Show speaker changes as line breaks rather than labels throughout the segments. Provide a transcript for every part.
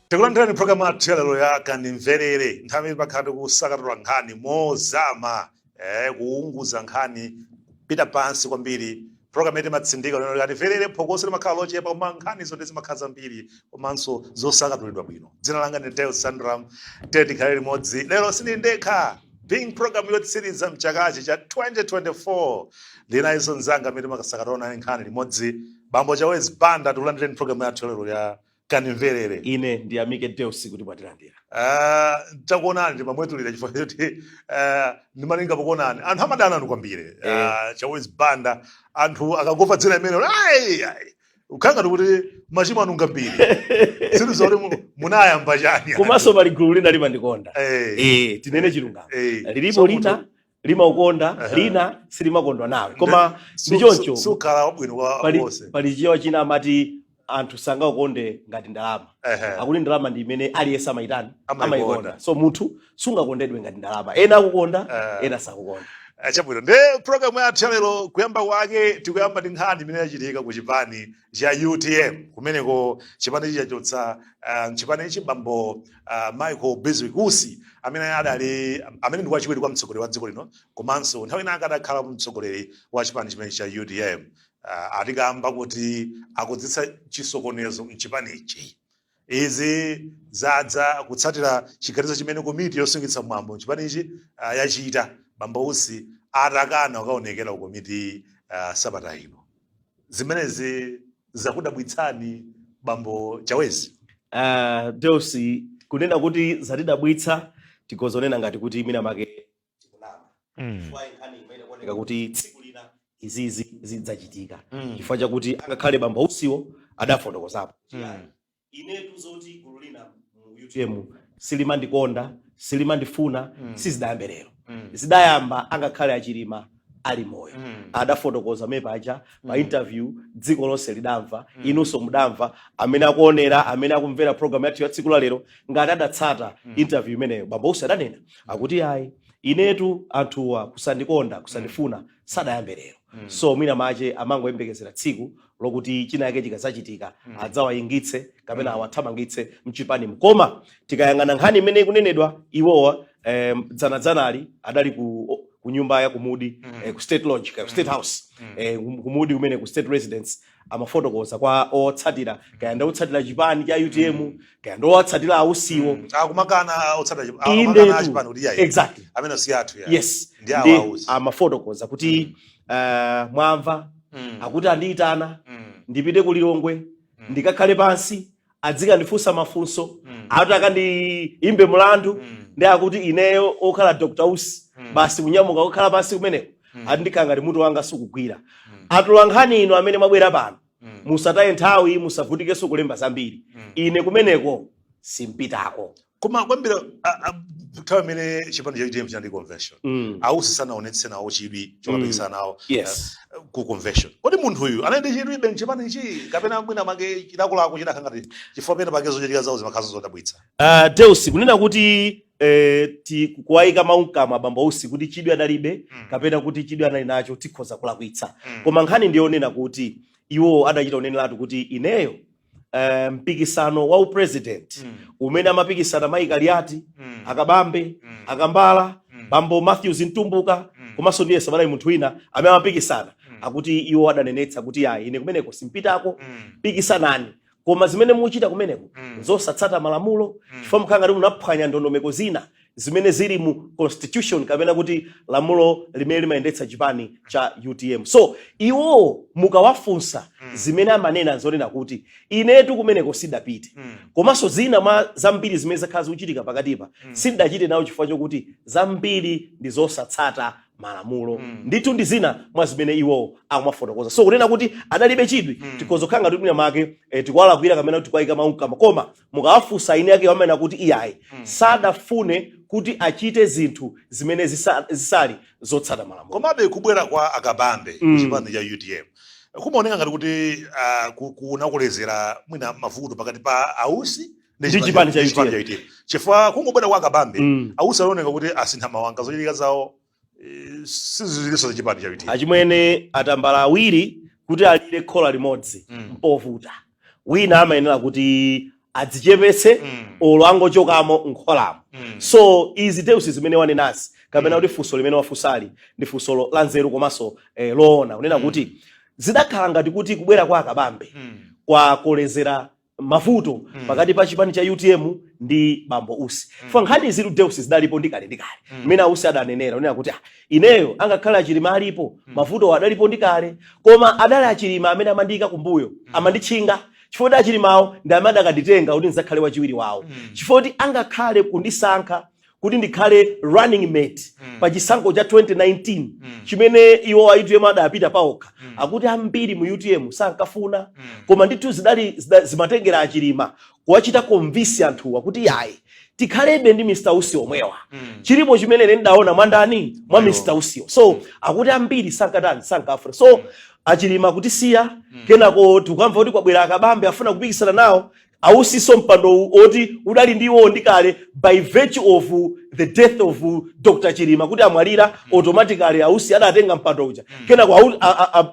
Tikulandirani programu yathu yalero ya Kandimverere, nthawi imene pakhala tikusakatula nkhani mozama, kuunguza nkhani kupita pansi kwambiri. Programu imene timatsindika lero Kandimverere, phokoso limakhala lochepa koma nkhanizo ndi zimakhala zambiri komanso zosakatulidwa bwino. Dzina langa ndi Dale Sandram. Tiye tikhale limodzi. Lero sindili ndekha, being program yotsiriza mchakachi cha 2024, ndinayinso mzanga amene timakasakatula naye nkhani limodzi, Bambo Chawezi Banda. Tikulandireni program yathu yalero ya Kandimverere.
Ine ndiyamike, Deus, kuti mwatilandira.
Takuonani ndimamwetulira chifukwa choti ndimalinga pokuonani anthu amadana nanu kwambiri. Chawezi Banda, anthu akangomva dzina imene, ayi ayi, ukhala ngati kuti machimo anu ngambiri, zinthu zoti munayamba chani.
Komanso pali gulu lina limandikonda. Tinene chilungamo, lilipo
So
lina limaukonda, lina silimakondwa nawe, koma ndi choncho.
Sukhala wabwino kwa
Pali
wonse.
Pali chichewa china amati anthu sangaukonde ngati ndalama. Akuti ndalama ndi imene aliyense amayitani?
Amayikonda.
Amayikonda. So munthu sungakondedwe ngati ndalama, ena akukonda, ena sakukonda.
Chabwino, nde programu yathu yalero kuyamba kwake tikuyamba ndi nkhani imene yachitika ku chipani cha UTM. Kumeneko chipani chachotsa chipanichi bambo Michael Bizwick Usi, amene adali amene ndi wachiwiri kwa mtsogoleri wa dziko lino komanso nthawi ina akadakhala mtsogoleri wa chipani chimene cha UTM, atikamba kuti akudzetsa chisokonezo mchipanichi. Izi zadza kutsatira chiganizo chimene komiti yosungitsa mwambo mchipanichi yachita, bambo Usi atakana kukaonekera ku komiti sabata ino. Zimenezi zakudabwitsani, bambo Chawezi?
Deus, kunena kuti zatidabwitsa, tikozonena ngati kuti mwina make tikunama, chifukwa nkhani imene kuoneka kuti tsiku lina izizi zidzachitika, chifukwa chakuti angakhale bambo Usiwo adafotokozapo kuti, "Ayi, inetu zoti gulu lina mu UTM silimandikonda, silimandifuna, sizidayambe lero. Zidayamba angakhale achilima ali moyo." Adafotokoza me paja pa interview, dziko lonse lidamva, inunso mudamva, amene akuonera, amene akumvera program yathu ya tsiku la lero, ngati adatsata interview imeneyo. Bambo Usi adanena akuti, "Ayi, inetu anthuwa kusandikonda, kusandifuna sadayambe lero." So mwina mache amangoyembekezera tsiku lokuti china yake chikazachitika adzawayingitse kapena awathamangitse mchipanimu. Koma tikayang'ana nkhani imene ikunenedwa, iwowa dzanadzanali adali ku nyumba ya kumudi, ku State Lodge, ku State House, kumudi kumene ku State Residence, amafotokoza kwa otsatira, kaya ndi otsatira chipani cha UTM, kaya ndi owatsatira ausiwo.
Akumakana otsatira akumakana
Indetu.
achipani kuti yayi, amene si athu ya. Ndi awo
Ndi
ausi.
amafotokoza kuti, mwamva akuti andiyitana ndipite ku Lilongwe, ndikakhale pansi, adzikandifunsa mafunso, ati akandiimbe mlandu. Ndi akuti ineyo okhala Dr Usi, basi kunyamuka kukhala pansi kumeneko, ati ndikhala ngati mutu wanga sukugwira. Atola nkhani ino amene mwabwera pano, musataye nthawi, musavutikenso kulemba zambiri, ine kumeneko simpitako.
Koma kwambira nthawi imene chipani cha UTM chinali convention, ausi sanaonetse nawo chidwi chokapikisana nawo ku convention. Kodi munthu uyu anali ndi chidwi ben chipanichi, kapena mwina make chilakolako chidakhala ngati, chifukwa pena pake zochitika zawo zimakhala zodabwitsa?
Deus, kunena kuti kuwayika mawu mkamwa abambo Usi kuti chidwi adalibe kapena kuti chidwi anali nacho, tikhoza kulakwitsa. Koma nkhani ndiyonena kuti iwo adachita kuneneratu kuti ineyo mpikisano wa upresident umene amapikisana Mai Kaliati, Akabambe, Akambala, bambo Matthews Mtumbuka, komanso ndiye sabanali munthu wina amene amapikisana, akuti iwo adanenetsa kuti, "Ayi, ine kumeneko simpitako. Pikisanani, koma zimene muchita kumeneko zosatsata malamulo, chifukwa mukhala ngati munaphwanya ndondomeko zina zimene zili mu constitution kapena kuti lamulo limene limayendetsa chipani cha UTM." So iwo mukawafunsa, zimene amanena nzonena kuti inetu kumeneko sidapite, komanso zina mwa zambiri zimene zakhala zikuchitika pakatipa sindachite nawo chifukwa chokuti zambiri ndi zosatsata malamulo. Ndithu ndi zina mwa zimene iwo akumafotokoza. So kunena kuti adalibe chidwi, tikhoza kukhala ngati mwina make tikuwalakwira kapena kuti tikuwayika mawu mkamwa, koma mukawafunsa ine yake amene akuti iyayi, sadafune kuti achite zinthu zimene zisali zotsata malamulo.
Komabe kubwera kwa Akabambe ku chipani cha UTM kumaoneka ngati kuti kunakolezera mwina mavuto pakati pa Ausi
ndi chipani cha
ndi chipani
UTM.
cha UTM, chifukwa kungobwera kwa Akabambe, Ausi anaoneka kuti asintha mawanga, zochitika zawo sizilinso za chipani cha UTM.
Achimwene, atambala awiri kuti alire khola limodzi mpovuta. Wina amayenera kuti Adzichepetse olo angochokamo nkholamo. So izi, Deus, zimene wanenazi kapena kuti funso limene wafunsali ndi funso la nzeru komanso loona kunena kuti zidakhala ngati kuti kubwera kwa Akabambe kwakolezera mavuto pakati pa chipani cha UTM ndi bambo Usi. Fa nkhani izitu, Deus, zidalipo ndikale ndikale, mmene Ausi adanenera kunena kuti, ah, ineyo angakhale Achilima alipo, mavuto adalipo ndikale, koma adali Achilima amene amandiyika kumbuyo, amanditchinga, chifukwa kuti Achilimawo ndi amene adakanditenga kuti ndidzakhale wachiwiri wawo, chifukwa kuti angakhale kundisankha kuti ndikhale running mate pa chisankho cha 2019 chimene iwo a UTM adapita paokha, akuti ambiri mu UTM sankafuna, koma ndithu zidali zimatengera Achilima kuwachita convince anthuwa kuti yayi, tikhalebe ndi Mr Usi omwewa, chilipo chimene ine ndidaona mwandani mwa Mr Usiyo. So akuti ambiri sankatani, sankafuna. So Achilima kutisiya, kenako tikamva kuti kwabwera Akabambe, afuna kupikisana nawo Ausiso mpando oti udali ndiwo ndikale by virtue of the death of Dr Chilima, kuti amwalira, automatically Ausi adatenga mpando uja. Kenako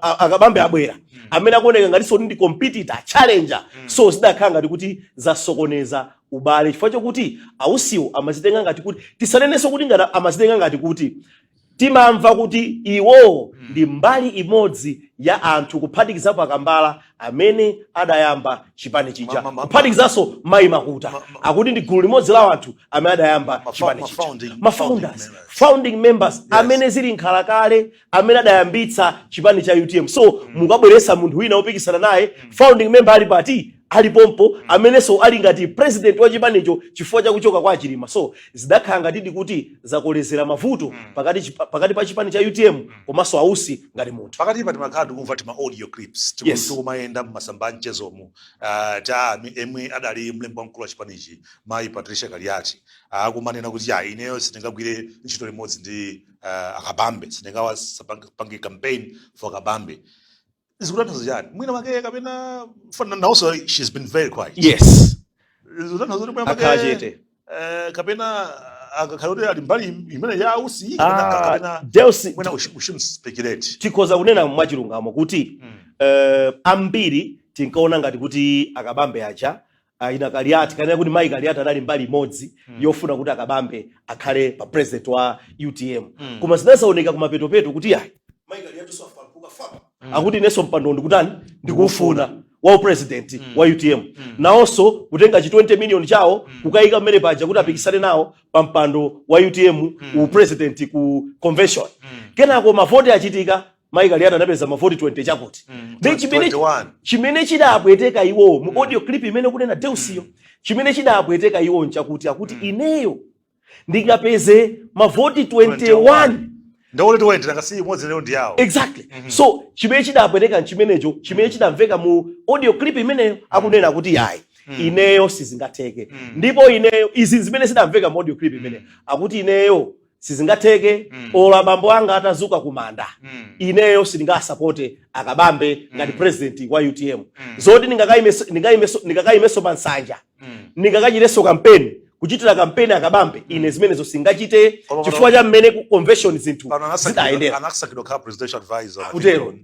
Akabambe abwera amene akuoneka ngatinso ndi competitor, challenger. So zidakhala ngati kuti zasokoneza ubale, chifukwa chokuti Ausiwo amazitenga ngati kuti, tisanenenso kuti ngati amazitenga ngati kuti, timamva kuti iwowo ndi mbali imodzi ya anthu, kuphatikizapo Akambala amene adayamba chipani chija, kuphatikizanso Mayi Makuta, akuti ndi gulu limodzi la anthu amene adayamba chipani chija, ma
founding
founders,
members.
Founding members amene zili nkhalakale, amene adayambitsa chipani cha UTM. So mukabweretsa munthu wina wopikisana naye, founding member ali pati, alipompo, amenenso ali ngati president wa chipanicho chifukwa chakuchoka kwa Achilima. So zidakhala ngatidi kuti zakolezera mavuto pakati pa chipani cha UTM komanso Ausi ngati munthu.
Pakati pa timakhala tikumva tima audio clips tikumayenda mmasamba amchezomu cha emwe adali mlembi wamkulu wa chipanichi, Mayi Patricia Kaliati, akumanena kuti ya, ineyo sindingagwire ntchito limodzi ndi Akabambe, sindingawapange campaign for Akabambe. Zikutanthauza chani? Mwina make kapena fana nawonso she's been very quiet. Zikutanthauza kuti mwina
Akhala
make
chete.
Kapena akakhala kuti ali mbali imene ya Ausi kapena
Ah,
kapena
Deus,
mwina we shouldn't speculate.
Tikhoza kunena mwachilungamo kuti ambiri tinkaona ngati kuti Akabambe aja, ina Kaliati kanena kuti Mayi Kaliati anali mbali imodzi yofuna kuti Akabambe akhale pa president wa UTM, koma zinazaoneka kumapetopeto kuti ayi, Mayi Kaliati so afaluka fa akuti inenso mpando ndikutani, ndikuufuna wa president wa UTM. Nawonso kutenga chi 20 million chawo kukayika mmene paja kuti apikisane nawo pa mpando wa UTM u president ku convention. Kenako mavoti achitika, Mayi Kaliati anapeza mavoti 20 chakuti. Ndi chimene
21.
Chimene chidapweteka iwo mu audio clip imene kunena Deusiyo, chimene chidapweteka iwo nchakuti akuti ineyo ndingapeze mavoti 21?
Ndawole 20, nanga imodzi lero ndi yawo.
Exactly. So chimene chidapweteka nchimenecho, chimene chidamveka mu audio clip imeneyo, akunena kuti yayi, ineyo sizingatheke. Ndipo ineyo, izi zimene zidamveka mu audio clip imeneyo, akuti ineyo sizingatheke, olo abambo anga atazuka kumanda, ineyo sindingasapote Akabambe ngati president wa UTM. Zoti ndingakayimeso pa nsanja, ndingakachitenso kampeni, kuchitira kampeni Akabambe, ine zimenezo singachite chifukwa cha mmene ku convention zinthu
Pano
zidayendera.
Anasankhidwa kukhala presidential advisor.
Kutero.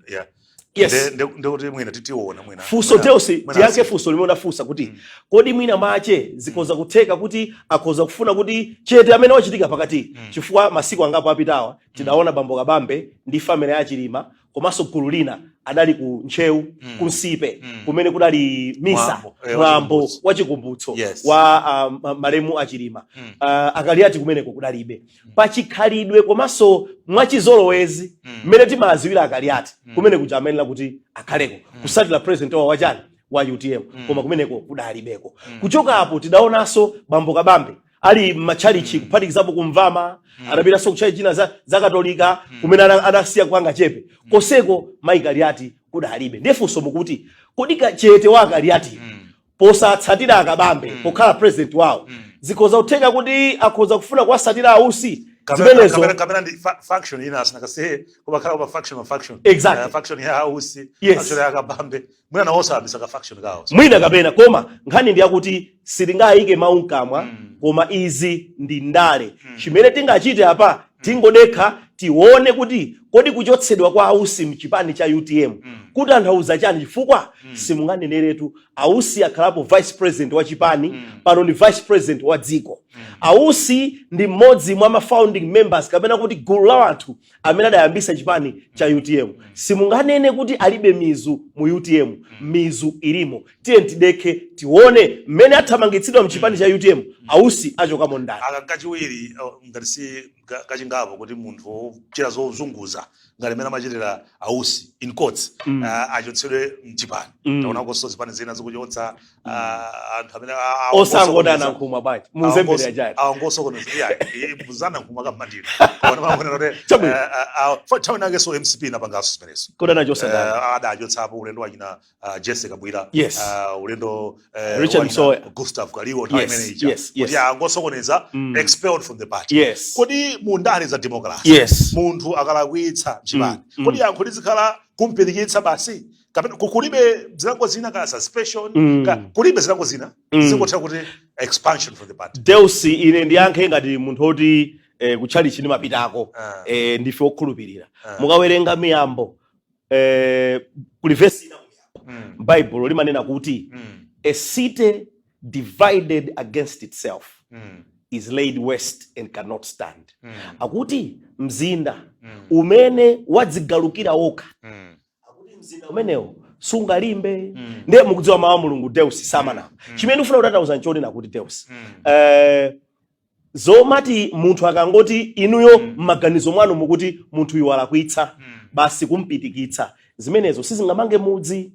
Yes.
Ndekuti mwina titiona mwina
Funso, Deus, tiyankhe funso limene unafunsa kuti kodi mwina mache zikhoza kutheka kuti akhoza kufuna kuti chete amene wachitika pakati, chifukwa masiku angapo apitawa tidaona bambo Kabambe ndi family ya Chilima komanso gulu lina adali ku Ntcheu, ku Nsipe, kumene kudali misa,
Mwambo,
mwambo
wachikumbutso.
wa chikumbutso wa malemu Achilima. Akaliati kumeneko kudalibe. Pachikhalidwe komanso mwachizolowezi mmene timaziwira Akaliati, kumene kuja amayenera kuti akhaleko kusatira president wa wachani, wa UTM, koma kumeneko kudalibeko. Kuchoka apo tidaonanso bambo Kabambe ali m'matchalichi, kuphatikizapo kumvama, adapitanso kutchalichi china za Katolika kumene adasiya kupanga chepe koseko, Mayi Kaliati kudalibe. Ndiye funso mukuti kodi chete wa Akaliati posatsatira Akabambe pokhala president wawo zikhoza kutheka kuti akhoza kufuna kuwasatira Ausi? Zimenezo
Kapena ndi faction ina, asinakase kumakhala kuma faction, ma faction. Faction ya Ausi, faction ya Kabambe, mwina nawonso ayambisa ka faction kawo.
Mwina kapena, koma nkhani ndi yakuti sitingayike mawu mkamwa, koma izi ndi ndale. Chimene tingachite apa, tingodekha. Tione kuti kodi kuchotsedwa kwa Ausi mchipani cha UTM kutanthauza chani, chifukwa simunganeneretu Ausi akhalapo vice president wa chipani, pano ndi vice president wa dziko. Ausi ndi mmodzi mwa ma founding members, kapena kuti gulu la anthu amene adayambisa chipani cha UTM. Simunganene kuti alibe mizu mu UTM. Mizu ilimo. Tiye tidekhe, tione mmene athamangitsidwa mchipani cha UTM, Ausi achokamo ndani.
Aka kachiwiri, ngati si kachingapo, kuti munthu wochita zozunguza ngati mmene amachitira Ausi, in quotes, achotsedwe mchipani. Taonakonso zipani zina zikuchotsa anthu amene
Osangoti anankhumwa bwanji muzembere chani?
Awangosokoneza, iya, muzana nkhumwa kam'madiro, koma makonera kuti
Chabwino.
nthawi nakenso MCP inapanganso zimenezo.
Kodi anachosa ndani?
Adachotsapo ulendo wachina Jessica Bwira, ulendo
Richard
wachina
Msoya.
Gustav Kaliwo nthawi imene ija, kuti angosokoneza, expelled from the party. Kodi mu ndale za democracy, munthu akalakwitsa mchipani, kodi yankho lizikhala kumpirikitsa basi, kapena kulibe zilango zina, ka suspension, kulibe zilango zina, zingotha kuti expansion from the party?
Deus, ine ndiyankhe ngati munthu oti kutchalichi ndimapitako. Ndife okhulupirira. Mukawerenga Miyambo, kuli vesi ina mu Miyambo, Baibulo limanena kuti, "A city divided against itself is laid waste and cannot stand." Akuti mzinda umene wadzigalukira wokha, akuti mzinda umenewo sungalimbe. Ndiye mukudziwa mawu a Mulungu, Deus, samanama. Chimene ndikufuna kutanthauza nchonena kuti, Deus, zomati munthu akangoti inuyo m'maganizo mwanu mukuti munthu uyu walakwitsa, basi kumpitikitsa, zimenezo sizingamange mudzi.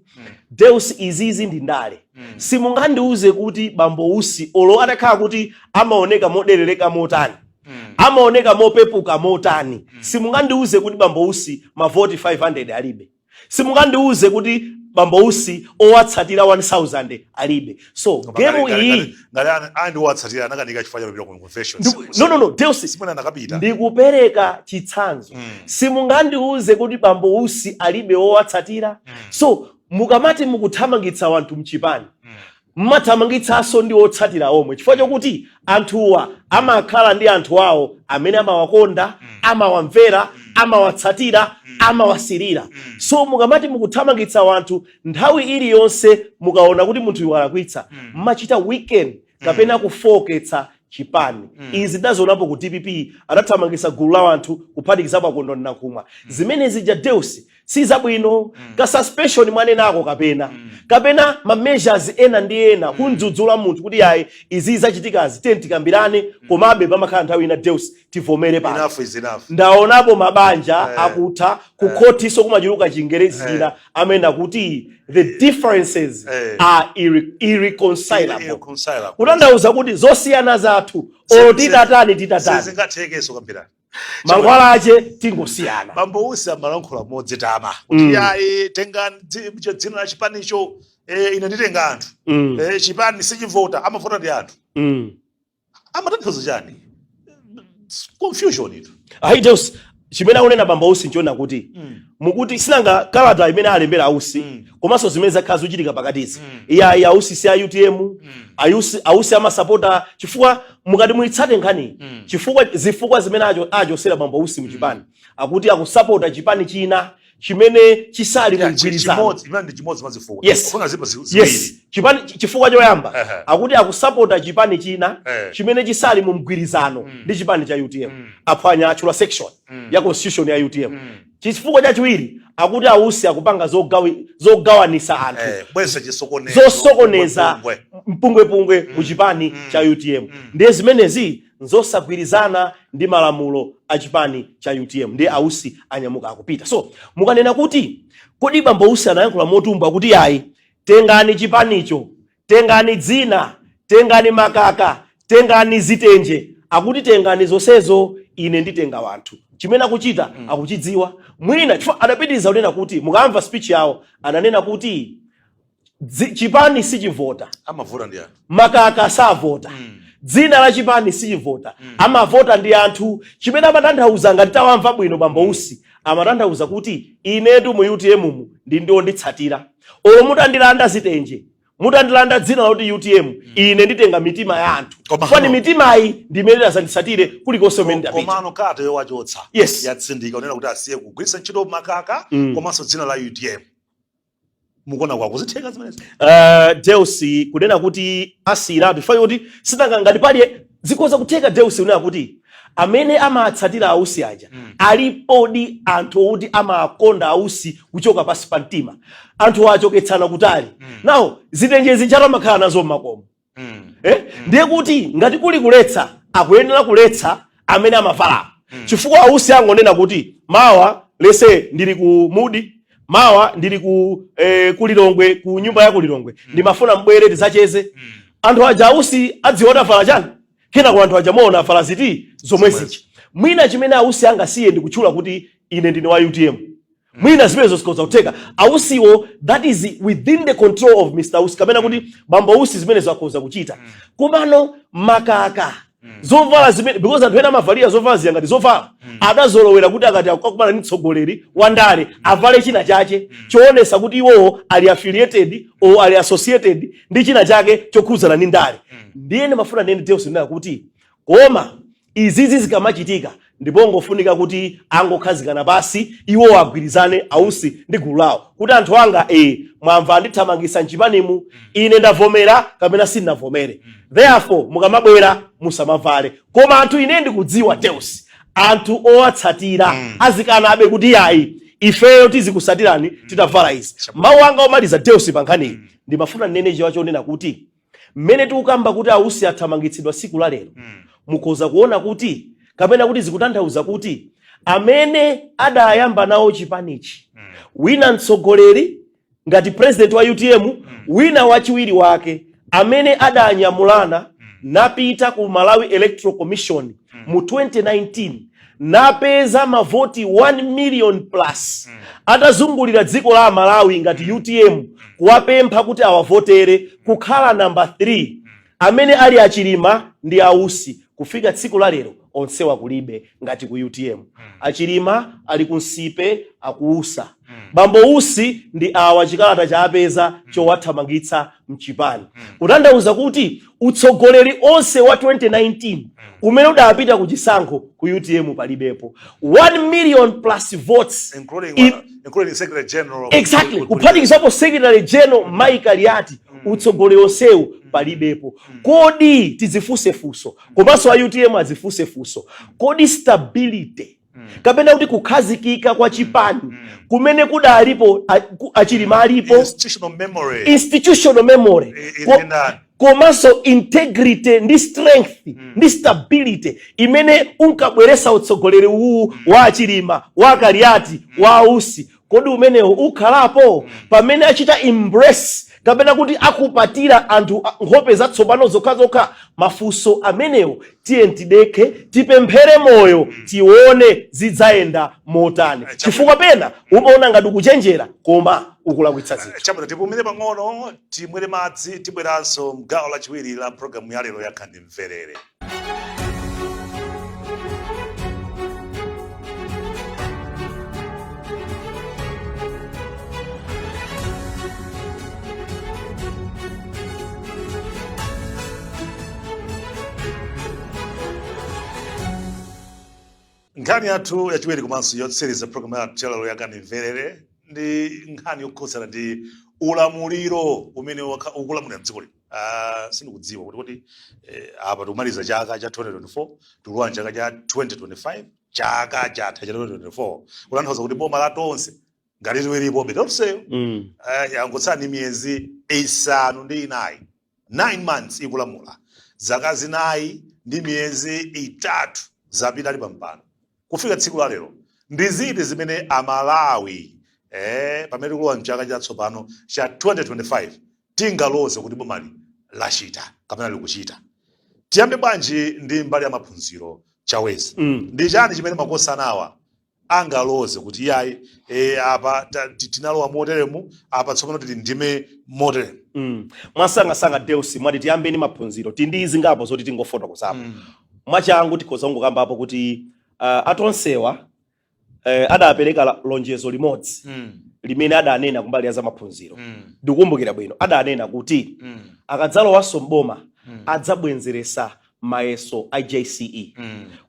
Deus, izizi ndi ndale. Simungandiuze kuti bambo Usi, olo atakhala kuti amaoneka moderereka motani, amaoneka mopepuka motani, simungandiuze kuti bambo Usi mavoti 500 alibe. Simungandiuze kuti bambo Usi owatsatira 1000 alibe. So game iyi
Ngati andi watsatira anakanika chifukwa cha kupita ku convention.
No, Deus.
Simene anakapita.
Ndikupereka chitsanzo. Simungandiuze kuti bambo Usi alibe wowatsatira. So mukamati mukuthamangitsa wanthu mchipani, mmathamangitsanso ndi otsatira omwe, chifukwa chokuti anthuwa amakhala ndi anthu awo amene amawakonda, amawamvera, amawatsatira, amawasirira. So mukamati mukuthamangitsa wanthu, nthawi iliyonse mukaona kuti munthu walakwitsa, mmachita weaken kapena kufoketsa chipani. Izi ndazionapo ku DPP, adathamangitsa gulu la wanthu kuphatikizapo Akondwani Nankhumwa. Zimene zija, Deus, si zabwino. Ka suspension mwanenako, kapena ma measures ena ndi ena, kundzudzula munthu kuti yayi, izi zachitikazi, tiye tikambirane. Komabe pamakhala nthawi ina, Deus, tivomere pano.
Enough is enough.
Ndaonapo mabanja akutha kukhotiso, kumachuluka Chingerezi china amene akuti the differences are irreconcilable.
Irreconcilable.
Kutanthauza kuti zosiyana zathu, olo titatani titatani,
sizingathekenso kambirana.
Mankhwala ache tingosiyana.
Bambo Usi amalankhula modzitama kuti yayi, tengani dzina la chipanicho, ine nditenga anthu. Chipani sichivota, amavota ndi anthu. Amatanthauza chani? Confusion itu.
Ayi, Deus, chimene akunena bambo Usi nchiona kuti mukuti sinanga kalata imene alembera Ausi, komanso zimene zakhala zochitika pakatizi, iye ayi, Ausi si a UTM, Ausi amasapota, chifukwa mukati muitsate nkhani, chifukwa zifukwa zimene achosera bambo Usi muchipani, akuti akusapota chipani china chimene chisali mu mgwirizano.
Chimodzi imene ndi chimodzi mazifukwa.
Yes.
Kufuna zipo ziwiri.
Yes, chipani, chifukwa choyamba, akuti akusapota chipani china chimene chisali mu mgwirizano ndi chipani cha UTM. Aphwanya, atchula section ya constitution ya UTM. Chifukwa chachiwiri, akuti Ausi akupanga zogawanisa anthu,
Bweza chisokonezo,
zosokoneza,
mpungwepungwe.
Mpungwepungwe mu chipani cha UTM. Ndiye zimenezi nzosagwirizana ndi malamulo a chipani cha UTM. Ndiye Ausi anyamuka, akupita. So mukanena kuti kodi bambo Usi anayankhula motumbwa kuti ayi, tengani chipanicho, tengani dzina, tengani makaka, tengani zitenje, akuti tengani zonsezo, ine nditenga wanthu, chimene akuchita akuchidziwa mwina, chifukwa adapitiriza kunena kuti, mukamva speech yawo, ananena kuti chipani sichivota.
Amavota ndi anthu.
Makaka savota, dzina la chipani sichivota, amavota ndi anthu. Chimene amatanthauza, ngati tawamva bwino bambo Usi, amatanthauza kuti inetu mu UTM mu ndi ndiwonditsatira, olo mutandilanda zitenje. Mutandilanda dzina loti UTM, ine nditenga mitima ya anthu.
Koma
Fani
no.
mitimayi ndi imene itazanditsatire kulikonse kumene ndapita.
Komano kalata yowachotsa yatsindika kunena kuti asiye kugwiritsa ntchito makaka komanso dzina la UTM. Mukuona kwako zitheka zimenezi?
Deus, kunena kuti asiyiratu chifukwa choti sinanga ngati pali zikhoza kutheka, Deus, kunena kuti amene amatsatira Ausi aja alipodi anthu oti amakonda Ausi kuchoka pasi pa mtima. Anthu achoketsana kutali nawo, zitenjezi nchatu amakhala nazo mmakomo. Eh? Ndiye kuti ngati kuli kuletsa, akuyenera kuletsa amene amavala, chifukwa Ausi angonena kuti mawa lese ndili ku Mudi, mawa ndili ku Lilongwe, ku nyumba ya ku Lilongwe, ndimafuna mbwere tidzacheze. Anthu aja Ausi adziwa kuti avala chani. Kenako anthu aja muona avala ziti? Zomwe zija. Mwina chimene Ausi angasiye ndi kutchula kuti ine ndine wa UTM. Mwina zimenezo zikhoza kutheka. Ausiwo, that is within the control of Mr Usi, kapena kuti bambo Usi, zimenezo akhoza kuchita. Komano makaka, zovala zimene, because anthu ena amavalira zovala zija ngati zovala, adazolowera kuti akati akakumana ndi mtsogoleri wa ndale avale china chache choonesa kuti iwowo ali affiliated or ali associated ndi china chake chokhudzana ndi ndale. Ndiye ndimafuna ndinene, Deus, ndinena kuti koma izizi zikamachitika ndipongofunika kuti angokhazikana pasi iwo, agwirizane Ausi ndi gulu lawo kuti anthu anga, mwamva, andithamangisa mchipanimu, ine ndavomera kapena sindinavomere, therefore mukamabwera musamavale. Koma anthu, ine ndikudziwa, Deus, anthu owatsatira azikanabe kuti yayi, ifeyo tizikusatirani titavala izi. Mawu anga omaliza, Deus, pa nkhaniyi, ndimafuna ndinene chiwa chonena kuti mmene tikukamba kuti Ausi athamangitsidwa siku la lero, mukhoza kuona kuti, kapena kuti zikutanthauza kuti amene adayamba nawo chipanichi, wina mtsogoleri ngati president wa UTM, wina wachiwiri wake, amene adanyamulana napita ku Malawi Electoral Commission mu 2019 napeza mavoti 1 million plus, atazungulira dziko la Malawi ngati UTM kuwapempha kuti awavotere kukhala namba 3, amene ali Achilima ndi Ausi, kufika tsiku la lero onsewa kulibe. Ngati ku UTM Achilima ali ku Nsipe akuusa, bambo Usi ndi awa chikalata chaapeza chowathamangitsa mchipani, kutanthauza kuti utsogoleri onse wa 2019 umene udapita ku chisankho ku UTM palibepo. 1 million plus votes,
including secretary general.
Exactly, kuphatikizapo secretary general Mike Kaliati. Utsogoleri onsewu palibepo. Kodi tidzifunse funso, komanso a UTM adzifunse funso, kodi stability kapena kuti kukhazikika kwa chipani kumene kudalipo Achilima alipo,
institutional memory,
institutional memory,
ili ndani?
Komanso integrity ndi strength ndi stability imene unkabweresa utsogoleri uwu wa Achilima, wa Kaliati, wa Ausi, kodi umenewo ukhalapo pamene achita embrace kapena kuti akupatira anthu nkhope zatsopano zokhazokha? Mafunso amenewo tiye tidekhe, tipemphere moyo, tione zidzayenda motani, chifukwa pena umaona ngati ukuchenjera koma ukulakwitsa zinthu.
Chabwino, tipumire pang'ono, timwere madzi, tibweranso mgawo lachiwiri la programu ya lero ya Kandimverere. Nkhani yathu yachiwiri komanso yotsiriza programu yathu yalero ya Kandimverere ndi nkhani yokhudzana ndi ulamuliro umene ukulamulira mdziko lino. Sindikudziwa kuti apa tikumaliza chaka cha 2024, tikulowa chaka cha 2025, chaka chatha cha 2024, kutanthauza kuti boma la Tonse ngati liwiripobe tonseyo yangotsala ndi miyezi 9, 9 months ikulamula. Zaka 4 ndi miyezi 3 zapita ali pampando. Kufika tsiku la lero, ndi ziti zimene Amalawi, pamene tikulowa mchaka chatsopano cha 2025, tingaloze kuti bomali lachita kapena likuchita? Tiyambe bwanji ndi mbali ya maphunziro, Chawezi? Ndi chani chimene makosanawa angaloze kuti iyayi, apa tinalowa moteremu, apa tsopano tili ndime moteremu?
Mwasangasanga, Deus, mwati tiyambe ndi maphunziro. Tindi zingapo zoti tingofotokozapo mwachangu. Tikhoza kungokambapo kuti atonsewa Adapereka lonjezo limodzi limene adanena kumbali ya zamaphunziro. Ndikukumbukira bwino, adanena kuti akadzalowanso mboma adzabwenzeresa mayeso a JCE,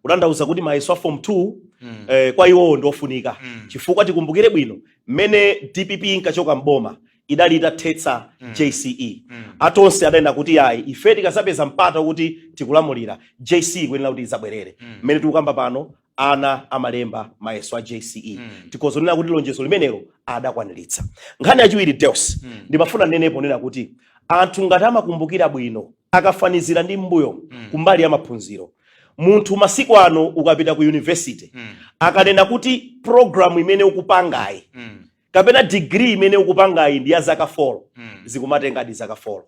kutanthauza kuti mayeso a Form 2 kwa iwowo ndi ofunika, chifukwa tikumbukire bwino mmene DPP inkachoka mboma idali itathetsa JCE. Atonse adanena kuti ayi, ife tikazapeza mpata kuti tikulamulira, JCE kuyenera kuti izabwerere. Mmene tikukamba pano, ana amalemba mayeso a JCE. Tikozonena kuti lonjezo limenelo adakwaniritsa. Nkhani yachiwiri, Deus, ndimafuna nenepo nena kuti anthu ngati amakumbukira bwino, akafanizira ndi mbuyo kumbali ya maphunziro, munthu masiku ano ukapita ku university, akanena kuti program imene ukupangayi kapena degree imene ukupangayi ndi ya zaka 4, zikumatengadi zaka 4.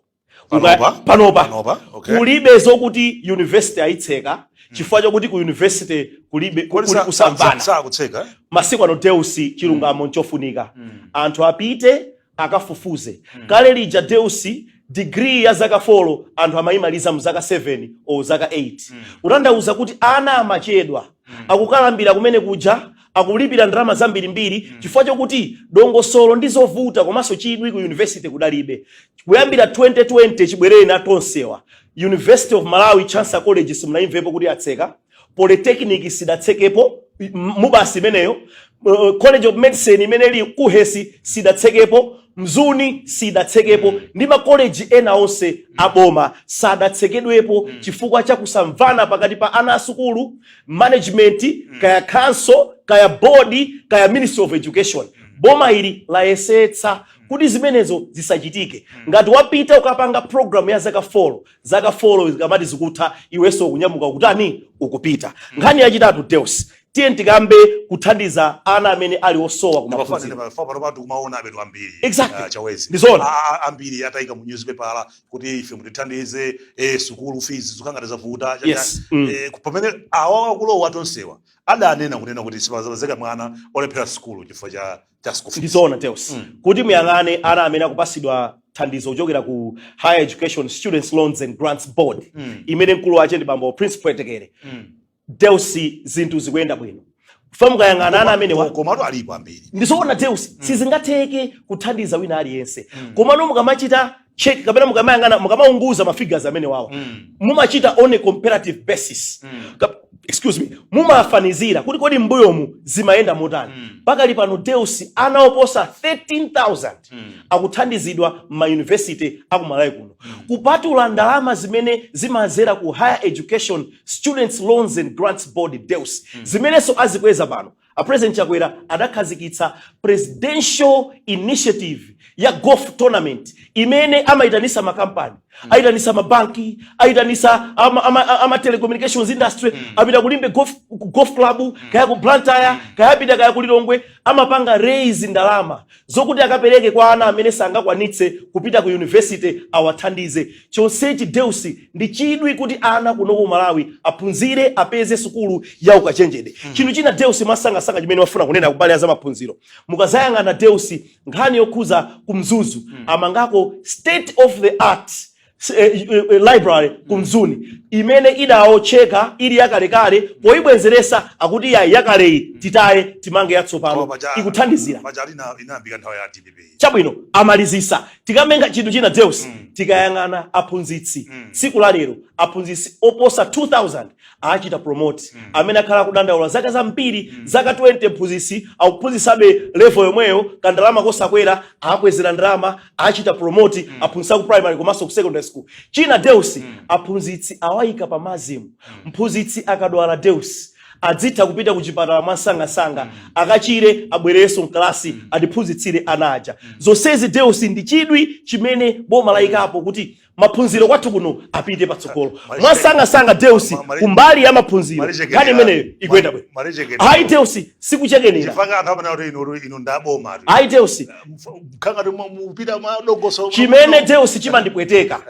Panopa?
Panopa.
Panopa, okay.
Kulibe zokuti university ayitseka chifukwa chokuti ku university kulibe
Kodi
kuli kusamvana.
Sakutseka, eh?
Masiku ano, Deus, chilungamo nchofunika, anthu apite akafufuze. Kale lija, Deus, degree ya zaka 4 anthu amayimaliza mu zaka 7 o zaka 8, kutanthauza kuti ana amachedwa, akukalambira kumene kuja, akulipira ndalama zambirimbiri chifukwa chokuti dongosolo ndi zovuta, komanso chidwi ku university kudalibe. Kuyambira 2020 chibwerere atonsewa, University of Malawi Chancellor College simunayimvepo kuti atseka, Polytechnic sidatsekepo, MUBAS imeneyo, College of Medicine imene ili KUHeS sidatsekepo, Mzuni sidatsekepo, ndi makoleji ena onse aboma sadatsekedwepo chifukwa cha kusamvana pakati pa ana asukulu, management, kaya council, kaya board, kaya Ministry of Education. Boma ili layesetsa kuti zimenezo zisachitike. Ngati wapita ukapanga program ya zaka 4, zaka 4 zikamati zikutha, iwenso ukunyamuka, ukutani? Ukupita. Nkhani yachitatu, Deus, tiye tikambe kuthandiza ana amene ali osowa ku maphunziro.
Pano patu kumaona abetu ambiri.
Exactly.
Chawezi.
Ndizona.
Ambiri atayika mu newspaper kuti ife mutithandize, sukulu fees zikangati zavuta. Pamene awa akulowa tonsewa adanena kunena kuti sipazapezeka mwana olephera sukulu chifukwa cha school fees.
Ndizoona, Deus, kuti muyang'ane ana amene akupasidwa thandizo kuchokera ku Higher Education Students Loans and Grants Board, imene mkulu wache ndi bambo Prince Pwetekere, Deus, zinthu zikuyenda bwino. Fa mukayang'ana ana amenewa
Komatu alipo ambiri.
Ndizoona, Deus, sizingatheke kuthandiza wina aliyense. Komano mukamachita check kapena mukamayang'ana, mukamaunguza ma figures amene wawa, mumachita on a comparative basis. Excuse me, mumafanizira kuti kodi mbuyomu zimayenda motani? Pakali pano, Deus, ana oposa 13,000 akuthandizidwa m'mayunivesity akumalawi kuno, kupatula ndalama zimene zimazera ku Higher Education Students Loans and Grants Board, Deus, zimenenso azikweza pano. A President Chakwera adakhazikitsa presidential initiative ya golf tournament imene amayitanisa makampani, ayitanisa mabanki, ayitanisa ama telecommunications industry, apita kulimbe golf club, kaya ku Blantyre, kaya apita kaya ku Lilongwe, amapanga raise ndalama zokuti akapereke kwa ana amene sangakwanitse kupita ku university, awathandize. Chonsechi, Deus, ndi chidwi kuti ana kuno ku Malawi aphunzire, apeze sukulu ya ukachenjede. Chinthu china, Deus, masangasanga chimene wafuna kunena kumbali ya zamaphunziro, mukazayang'ana, Deus, nkhani yokhuza ku Mzuzu, amangako state of the art library ku Mzuni imene idaotcheka ili yakalekale. Poyibwenzeresa akuti yayi, yakaleyi titaye, timange yatsopano. Ikuthandizira.
Paja inayambika nthawi ya DPP.
Chabwino, amalizisa. Tikamenga chinthu china, Deus, tikayang'ana aphunzitsi, tsiku la lero aphunzitsi oposa 2000 achita promote, amene akhala kudandaula zaka zambiri, zaka 20, mphunzitsi akuphunzitsabe level yomweyo, kandalama kosakwera. Akwezera ndalama, achita promote aphunzitsa ku primary komanso ku secondary school. China, Deus, aphunzitsi awayika pa MASM. Mphunzitsi akadwala, Deus, adzitha kupita ku chipatala mwasangasanga, akachire, abwererenso mkalasi, atiphunzitsire ana aja. Zonsezi, Deus, ndi chidwi chimene boma layikapo kuti maphunziro kwathu kuno apite patsogolo mwasangasanga. Deus, kumbali ya maphunziro, nkhani imeneyo ikuyenda bwino. Ayi, Deus, sikuchekenera.
Chifukwa anthu amene kuti inu ndaboma.
Ayi, Deus.
Khangati mupita madongoso.
Chimene, Deus, chimandipweteka,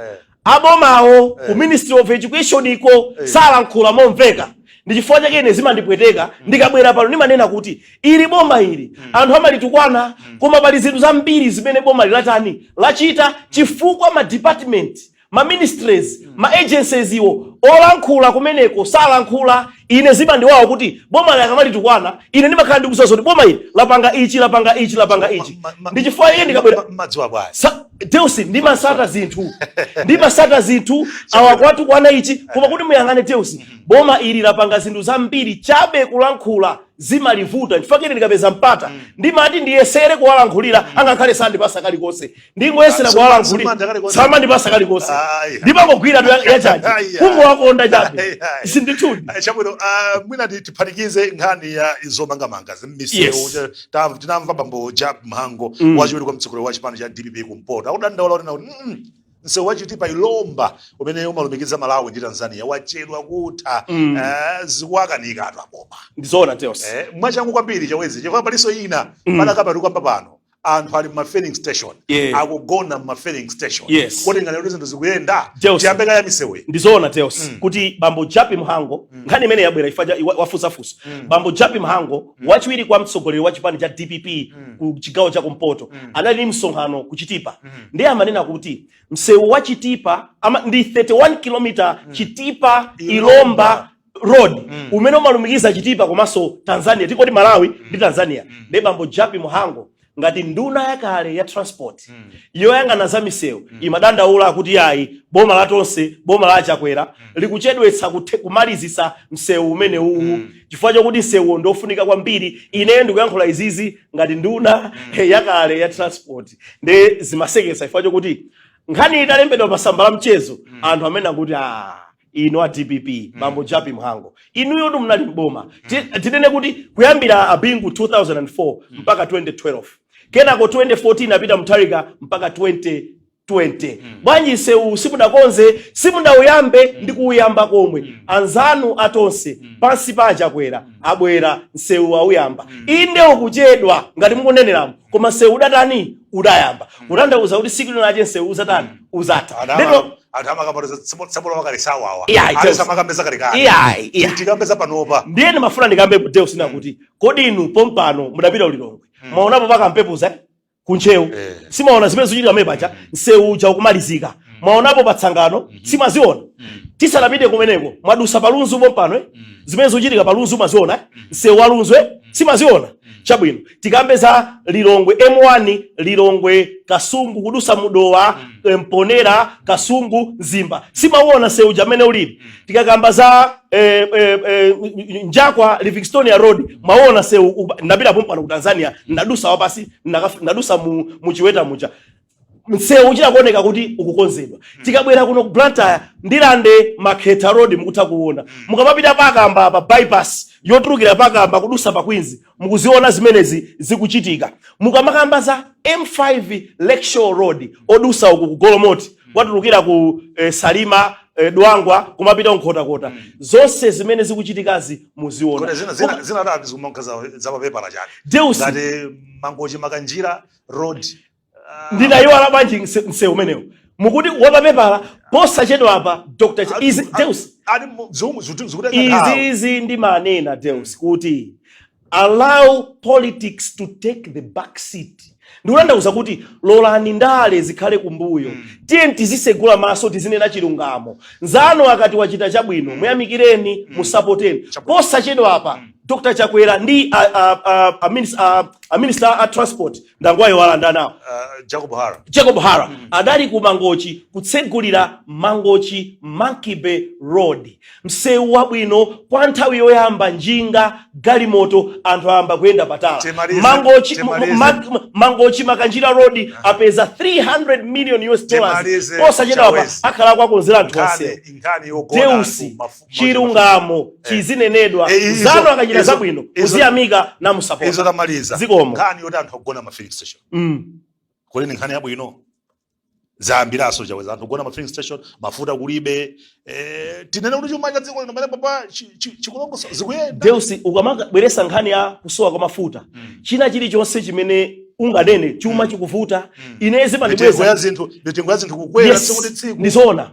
abomawo ku Ministry of Education iko salankhula momveka. Ndi chifukwa chake ine zimandipweteka ndikabwera pano ndimanena kuti ili boma ili anthu amalitukwana, koma pali zinthu zambiri zimene boma lilatani, lachita, chifukwa ma department, ma ministries, ma agencies iwo Olankhula kumeneko salankhula. Ine zimandiwawa kuti boma likamalitukwana, ine ndimakhala ndikudziwa zoti boma ili lapanga ichi, lapanga ichi, lapanga ichi. Ndi chifukwa iye ndikabwera
Madziwa bwanji?
Deus, ndimasata zinthu, ndimasata zinthu. Awa kwatukwana ichi, koma kuti muyang'ane, Deus, boma ili lapanga zinthu zambiri, chabe kulankhula zimalivuta. Chifukwa ine ndikapeza mpata ndimati ndiyesere kuwalankhulira, angakhale sandipasa kalikonse, ndingoyesera kuwalankhulira.
Samanda kalikonse.
Samandipasa kalikonse.
Aya.
Ndimangogwira tu yachaji,
Aya.
kungowakonda chabe.
Aya.
Sindithudi.
Chabwino, mwina tiphatikize nkhani ya zomangamanga zimmisewu. Tinamva bambo Jappie Mhango, wachiwiri kwa mtsogoleri wa chipani cha DPP kumpoto, akudandaula kuti kuti msewu wa Chitipa Ilomba umene umalumikiza Malawi ndi Tanzania wachedwa kutha. Zikuwakanika atu aboma.
Ndizoona, Deus.
Mwachangu kwambiri, Chawezi, chifukwa palinso ina padakapatuka pano, anthu ali mma filling station, akugona mma filling station. Kodi ngati kuti zinthu zikuyenda?
Deus.
Tiyambe kaya misewu.
Ndizoona, Deus, kuti bambo Jappie Mhango, nkhani imene yabwera ifa wafunsafunsa bambo Jappie Mhango, wachiwiri kwa mtsogoleri wa chipani cha DPP ku chigawo cha kumpoto, anali ndi msonkhano ku Chitipa. Ndiye amanena kuti msewu wa Chitipa ndi 31 km Chitipa Ilomba Road umene umalumikiza Chitipa komanso Tanzania, tikoti Malawi ndi Tanzania. Ndiye bambo Jappie Mhango, ngati nduna yakale ya transport yoyang'ana za misewu, imadandaula kuti ayi, boma la Tonse, boma la Chakwera likuchedwetsa kumalizisa msewu umene uwu, chifukwa chokuti msewuwo ndofunika kwambiri. Ineyo ndikuyankhula izizi ngati nduna yakale ya transport. Ndi zimasekesa chifukwa chokuti nkhani italembedwa pa tsamba la mchezo, anthu amene akuti, "Ah, ino a DPP, bambo Jappie Mhango, inuyo tu munali mboma." Tinene kuti kuyambira Abingu 2004 mpaka 2012, kenako 2014 apita Mutharika mpaka 2020, bwanji msewu simudakonze, simudauyambe ndi kuuyamba komwe? Anzanu atonse pansi pa Chakwera abwera, msewu auyamba. Inde, ukuchedwa ngati mukuneneramo, koma msewu udatani? Udayamba. Kutanthauza kuti siku linache msewu uzatani? Uzatha. Ndeno
Anthu amakambatiza tsabola wakale sawawa.
Iya,
ali samakambeza kalekale.
Iya.
Tikambeza panopa.
Ndiye ndimafuna ndikambe, Deus, kuti kodi inu pompano mudapita uLilongwe, mwaonapo pakampepuza, eh? Kuntcheu. Simaona zimene zikuchitika pamene paja? Msewu uja ukumalizika. Mwaonapo patsangano? Simaziona? Tisanapite kumeneko, mwadusa palunzu pompano, eh? Zimene zikuchitika palunzu mwaziona, eh? Msewu wa Lunzu, eh? Simaziona? Chabwino, tikambe za Lilongwe M1, Lilongwe Kasungu, kudusa Mudowa, Mponera, Kasungu, Mzimba, simauona msewu uja amene ulipi? Tikakamba za Njakwa Livingstonia Road, mwaona msewu? Ndapita pompano ku Tanzania, ndadusa wapasi, ndadusa mu Chiweta muja, msewu uchita kuoneka kuti ukukonzedwa. Tikabwera kuno ku Blantyre, Ndilande Makhetha Road, mukutha kuona. Mukamapita pakamba pa bypass yotulukira pakamba kudusa pa Queens, mukuziona zimenezi zikuchitika. Mukamakamba za M5 Lakeshore Road odusa uku ku Golomoti, watulukira ku Salima, Dwangwa, kumapita Nkhotakota, zonse zimene zikuchitikazi muziona.
Kodi zina zina zimanka za papepala chake?
Deus.
Ngati Mangochi Makanjira Road.
Ndinayiwala bwanji msewu umenewo mukuti wapapepala? Posachedwa apa Dr. Izi, Deus,
Ali zikutenga nthawi.
Izizi ndimanena, Deus, kuti allow politics to take the back seat. Ndikutanthauza kuti lolani ndale zikhale kumbuyo. Tiye tizisegula maso, tizinena chilungamo. Nzanu akati wachita chabwino, muyamikireni, musapoteni. Posachedwa apa Dr Chakwera ndi a minister a transport, ndangwayiwala nawo.
Jacob Hara.
Jacob Hara adali ku Mangochi kutsegulira Mangochi Monkey Bay Road, msewu wabwino. Kwa nthawi yoyamba njinga, galimoto, anthu ayamba kuyenda patala.
Timalize, timalize.
Mangochi Makanjira Road apeza 300 million US dollars.
Timalize,
Posachedwa apa
Chawezi.
akhala kwakonzera anthu onsewo.
Nkhani yogona
Deus,
anthu
chilungamo chizinenedwa. Zanu akachita zabwino, kuziyamika namusapota.
Izo tamaliza.
Zikomo.
Nkhani yoti anthu akugona ma filling station, kodi ni nkhani yabwino? Zayambiraso, Chawezi, anthu kugona ma filling station, mafuta kulibe. Tinene kuti chuma cha dziko lino pamene papa chikulongoso zikuyenda?
Deus, ukamabweresa nkhani ya kusowa kwa mafuta, china chilichonse chimene unganene, chuma chikuvuta, ine
Mitengo
zimandibweza
ya zinthu, mitengo ya zinthu kukwera tsiku ndi tsiku.
Ndizoona.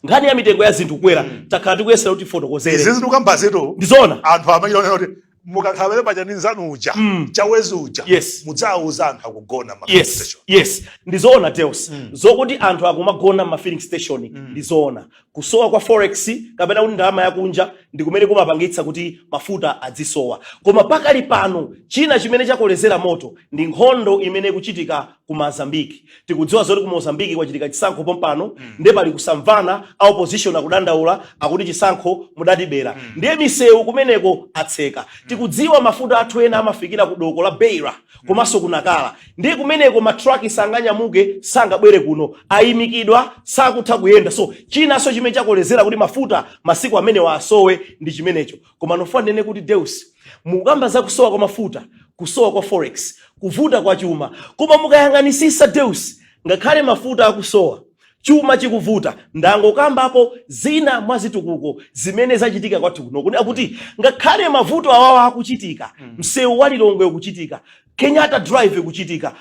Nkhani ya mitengo ya zinthu kukwera, takhala tikuyesera kuti tifotokozere.
Izi zinthu kambazitu.
Ndizoona.
Anthu amachita kuti Mukakhala pamene paja ndi nzanu uja, Chawezi uja, mudzawuza anthu akugona ma station.
Yes, ndizoona, Deus. Zokuti anthu akumagona ma filling station ndizoona. Kusowa kwa forex, kapena kuti ndalama yakunja, ndi kumene kumapangitsa kuti mafuta adzisowa. Koma pakali pano china chimene chakolezera moto ndi nkhondo imene ikuchitika ku Mozambiki. Tikudziwa zoti ku Mozambiki kwachitika chisankho pompano, ndiye pali kusamvana. A opposition akudandaula, akuti chisankho mudatibera. Ndiye misewu kumeneko atseka. Tikudziwa mafuta athu ena amafikira ku doko la Beira komanso ku Nakala. Ndiye kumeneko matraki sanganyamuke, sangabwere kuno, ayimikidwa, sakutha kuyenda. So chinanso chimene chakolezera kuti mafuta masiku amenewa asowe ndi chimenecho. Koma ndifuna ndinene kuti, Deus, mukamba za kusowa kwa mafuta, kusowa kwa forex, kuvuta kwa chuma, koma mukayang'anisisa, Deus, ngakhale mafuta akusowa, chuma chikuvuta, ndangokambapo zina mwa zitukuko zimene zachitika kwathu kuno, kunena kuti ngakhale mavuto awawa akuchitika, msewu wa Lilongwe ukuchitika, Kenyatta Drive ikuchitika,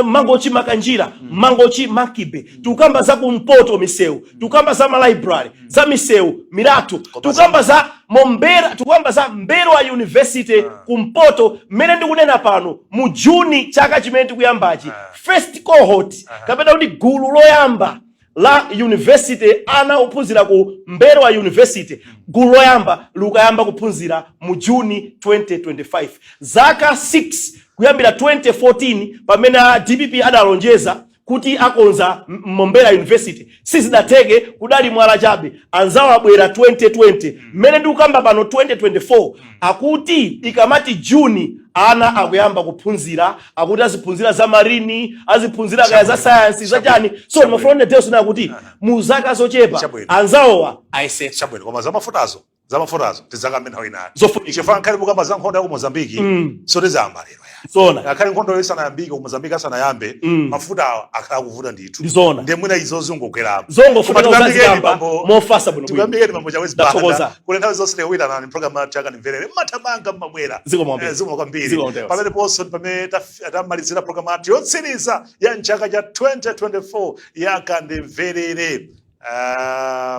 Mangochi Makanjira, Mangochi Monkey Bay, tikukamba za kumpoto misewu, tikukamba za ma library, za misewu milatho, tikukamba za Mombera, tikukamba za M'mbelwa University kumpoto. Mmene ndikunena pano, mu Juni chaka chimene tikuyambachi, first cohort, kapena kuti gulu loyamba la university, ana ophunzira ku M'mbelwa University, gulu loyamba likayamba kuphunzira mu Juni 2025, zaka 6 kuyambira 2014 pamene a DPP adalonjeza kuti akonza Mombera University. Sizidatheke, kudali mwala chabe. Anzawo abwera 2020, mmene ndikukamba pano 2024, akuti ikamati Juni ana akuyamba kuphunzira, akuti aziphunzira za marine, aziphunzira kaya za science, za chani. So ndimafuna, Deus, kuti mu zaka zochepa anzawowa ayesetsa.
Chabwino, koma zamafutazo tidzakambe nthawi inayo.
Zofunika.
Chifukwa nkhale mukamba za nkhondo ya ku Mozambiki, so tizayamba lero ya. Ngakhale nkhondo isanayambike ku Mozambiki, asanayambe, mafuta awa akhala akuvuta ndithu.
Ndizona.
Ndiye mwina izo zingogweramo.
Zongofunika
Koma tikuyambikeni,
uzazikamba mofasa bwino bwino.
Tikuyambikeni, bambo Chawezi
Ndathokoza.
Banda, kuti nthawi zonse tikuyitanani program yathu yaKandimverere, mmathamanga, mmabwera.
Zikomo kwambiri.
Zikomo kwambiri.
Zikomo, Deus.
Pamene ponso pamene tamalizira program yathu yotsiriza ya mchaka cha 2024 yaKandimverere.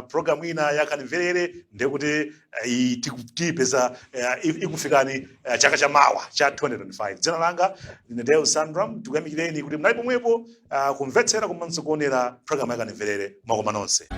Program ina yaKandimverere ndekuti tiyipeza ikufikani chaka cha mawa cha 2025. Dzina langa ndine Deus Sandram. Tikuyamikireni kuti munali pomwepo kumvetsera komanso kuonera program yaKandimverere. Mwakoma nonse.